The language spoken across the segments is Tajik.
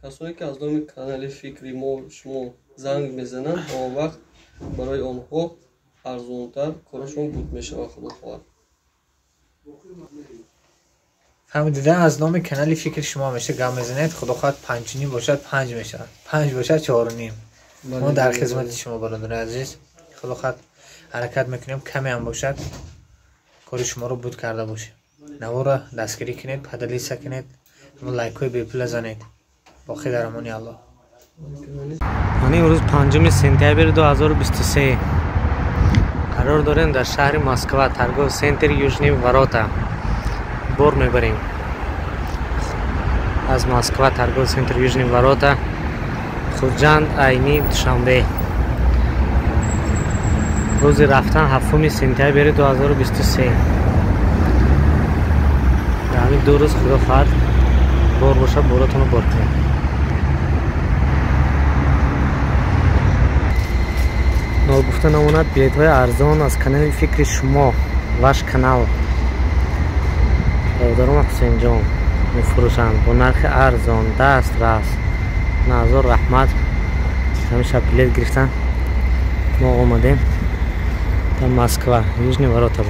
Касоне ки аз номи канали Фикри мо шумо занг мезананд, он вақт барои онҳо арзонтар корашон буд мешавад, худо хоҳад. Фаҳмидидан, аз номи канали Фикри шумо ҳамеша гап мезанед, худо хоҳад 5.5 бошад 5 мешавад, 5 бошад 4.5. Мо дар хизмати шумо, бародари азиз. Худо хоҳад ҳаракат мекунем, каме ҳам бошад кори шуморо буд карда бошем. Наворо дастгирӣ кунед, поделиться кунед, лайкҳои бепула занед. Боқӣ дар амони Аллоҳ. Ман имрӯз 5 сентябри 2023 қарор дорем дар шаҳри Москва, торговый центр Южный Ворота. Бор мебарем аз Москва, торговый центр Южный Ворота, Хуҷанд, Айни, Душанбе. Рӯзи рафтан 7 сентябри 2023. Дар ҳамин 2 рӯз худо хоҳад бор бошад, боротонро бор кунем. Ногуфта намонад, билетҳои арзон аз канали Фикри шумо, ваш канал. Бародарон Ҳусейнҷон мефурӯшанд бо нархи арзон, дастрас. Назор раҳмат, ҳамеша билет гирифтан. Мо омадем дар Москва, Южный Ворота.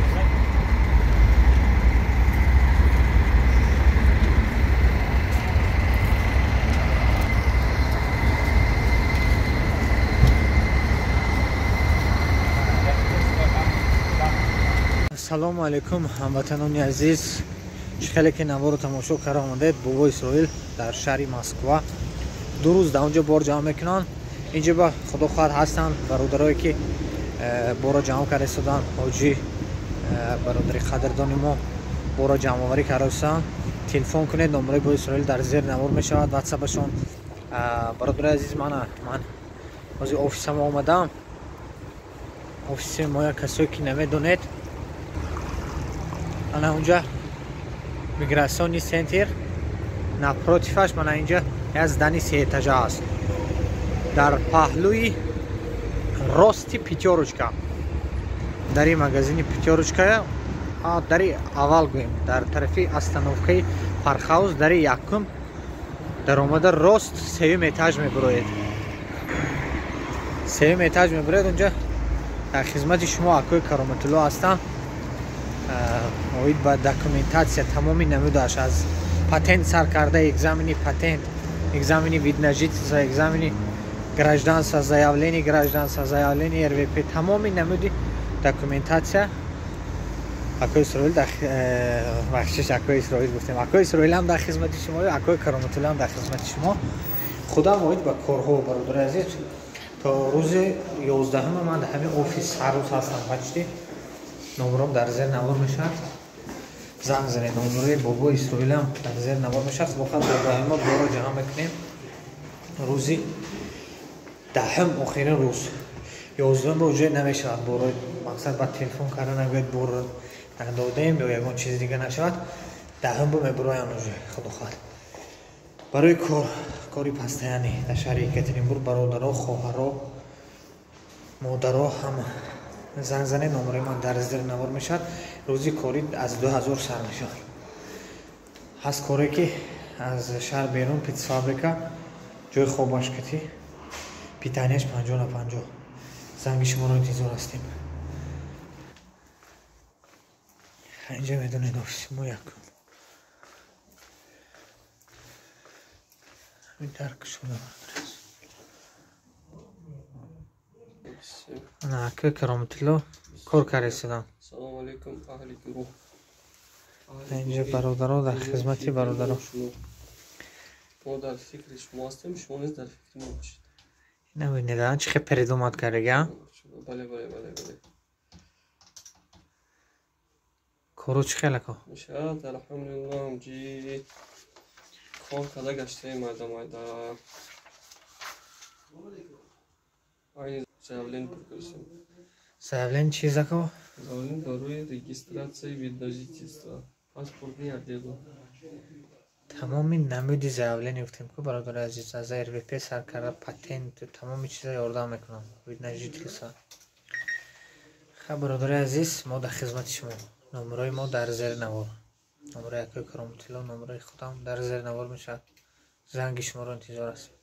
Ассалому алайкум, ҳамватанони азиз. Чӣ хеле ки наворо тамошо карда омадед, бобо Исроил дар шаҳри Москва 2 рӯз дар онҷо бор ҷамъ мекунанд. Инҷо ба худо хоҳад ҳастанд бародарое ки борро ҷамъ карда истоданд. Ҳоҷӣ бародари қадрдони мо борро ҷамъоварӣ карда истоданд. Телефон кунед, номерои бобо Исроил дар зер навор мешавад, ватсапашон. Бародари азиз, ман ҳозир офисам омадам. Офиси моя касое ки намедонед, ана унҷа миграционный центр, напротиваш мана инҷа як здани сеэтажа аст. Дар паҳлӯи рости Пятёрочка, дари магазини Пятёрочка, дари аввал гӯем, дар тарафи остановкаи Пархаус, дари якум даромада рост сеюм этаж мебуроед. Сеюм этаж мебуроед, унҷа дар хизмати шумо акои Кароматулло ҳастанд. Оид ба документатсия тамоми намудаш, аз патент сар карда, экзамени патент, экзамени вид на жительство, экзамени гражданство, заявление гражданство, заявление РВП, тамоми намуди документатсия. Акои Исроил бахшиш, акои Исроил гуфтем, акои Исроил ҳам дар хизмати шумо, акои Кароматулло ҳам дар хизмати шумо. Худам оид ба корҳо, бародари азиз, то рӯзи 11 ман дар ҳамин офис ҳар рӯз ҳастам. Почти номером дар зер навор мешавад, занг занед. Номерои бобо Исроилам дар зер навор мешавад. Худо хоҳад доимо боро ҷамъ мекунем. Рӯзи 10 охирин рӯз, 11 рӯз намешавад боро, мақсад ба телефон карда нагӯяд боро надодем ё ягон чизи дига нашавад. 10 мебуроям уже, худо хоҳад. Барои кор, кори пастаянӣ дар шаҳри Екатеринбург, бародаро, хоҳаро, модаро ҳама занг занед. Номерои ман дар зер навор мешавад. Рӯзи корӣ аз 2000 сар мешавад. Ҳаст коре ки аз шаҳр берун, птицфабрика, ҷои хобаш кати, питанияш 50 на 50. Занги шуморо интизор ҳастем. Инҷа медонед офиси мо якум дар кушода. Ака Кароматулло кор карда истодам. Салому алайкум, аҳли гурӯҳ. Инҷа бародаро дар хизмати бародаро. Мо дар фикри шумо ҳастем, шумо низ дар фикри мо бошед. Набинед, чӣ хел передумат кардага? Бале, бале, бале, бале. Кору чӣ хел, ако? Мешавад, алҳамдулиллоҳ, ҷи кор карда гаштаем майда майда. Айни заявление пур кардем. Заявление чиз, ако? Заявление барои регистрация вид на жительство, паспортный отдел. Тамоми намуди заявление гуфтем ку, бародари азиз, аз РВП сар карда, патент, тамоми чиза ёрдам мекунам, вид на жительство. Ха, бародари азиз, мо дар хизмати шумо. Номерои мо дар зери навор, номерои акои Кароматулло, номерои худам дар зери навор мешавад. Занги шуморо интизор ҳастем.